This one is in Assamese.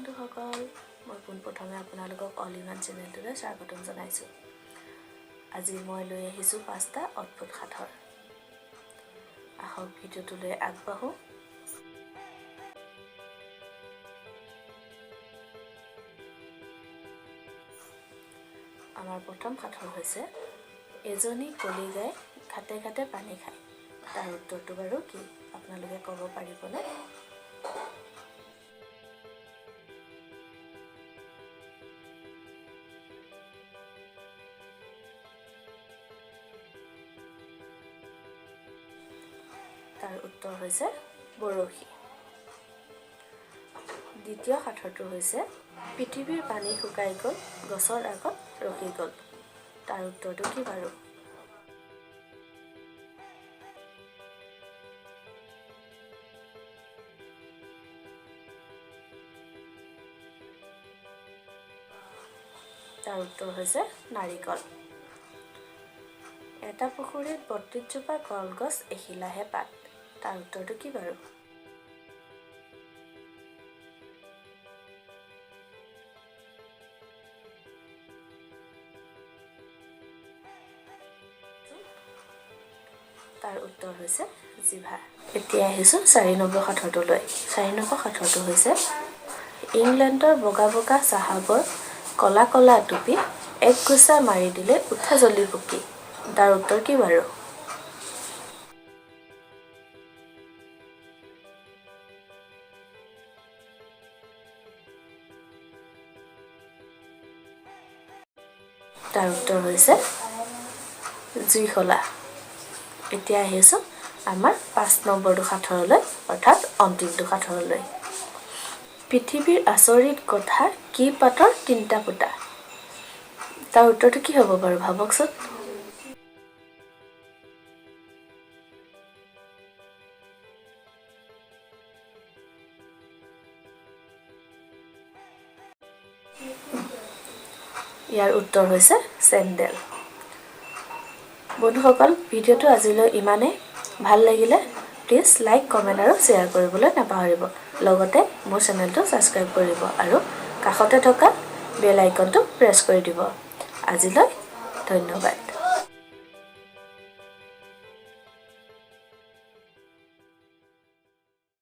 বন্ধুসকল, মই পোনপ্ৰথমে আপোনালোকক অল ইমান চেনেলটোলৈ স্বাগতম জনাইছোঁ। আজি মই লৈ আহিছোঁ পাঁচটা অদ্ভুত সাঁথৰ। আহক, ভিডিঅ'টোলৈ আগবাঢ়োঁ। আমাৰ প্ৰথম সাঁথৰ হৈছে, এজনী কলি গাই ঘাটে ঘাটে পানী খায়। তাৰ উত্তৰটো বাৰু কি, আপোনালোকে ক'ব পাৰিবনে? তাৰ উত্তৰ হৈছে বৰশী। দ্বিতীয় সাঁথৰটো হৈছে, পৃথিৱীৰ পানী শুকাই গ'ল, গছৰ আগত ৰখি গ'ল। তাৰ উত্তৰটো কি বাৰু? তাৰ উত্তৰ হৈছে নাৰিকল। এটা পুখুৰীত 32জোপা কলগছ, এখিলাহে পাত। তাৰ উত্তৰটো কি বাৰু? তাৰ উত্তৰ হৈছে জিভা। এতিয়া আহিছোঁ 4 নম্বৰ সাঁথৰটোলৈ। 4 নম্বৰ সাঁথৰটো হৈছে, ইংলেণ্ডৰ বগা বগা চাহাবৰ কলা কলা টুপি, এক ঘোচা মাৰি দিলে উঠে জ্বলি পকি। তাৰ উত্তৰ কি বাৰু? তাৰ উত্তৰ হৈছে জুইশলা। এতিয়া আহিছোঁ আমাৰ 5 নম্বৰটো সাঁথৰলৈ, অৰ্থাৎ অন্তিমটো সাঁথৰলৈ। পৃথিৱীৰ আচৰিত কথা, কি পাতৰ তিনিটা ফুটা? তাৰ উত্তৰটো কি হ'ব বাৰু, ভাবকচোন। ইয়াৰ উত্তৰ হৈছে চেণ্ডেল। বন্ধুসকল, ভিডিঅ'টো আজিলৈ ইমানেই। ভাল লাগিলে প্লিজ লাইক, কমেণ্ট আৰু শ্বেয়াৰ কৰিবলৈ নাপাহৰিব। লগতে মোৰ চেনেলটো ছাবস্ক্ৰাইব কৰিব আৰু কাষতে থকা বেল আইকনটো প্ৰেছ কৰি দিব। আজিলৈ ধন্যবাদ।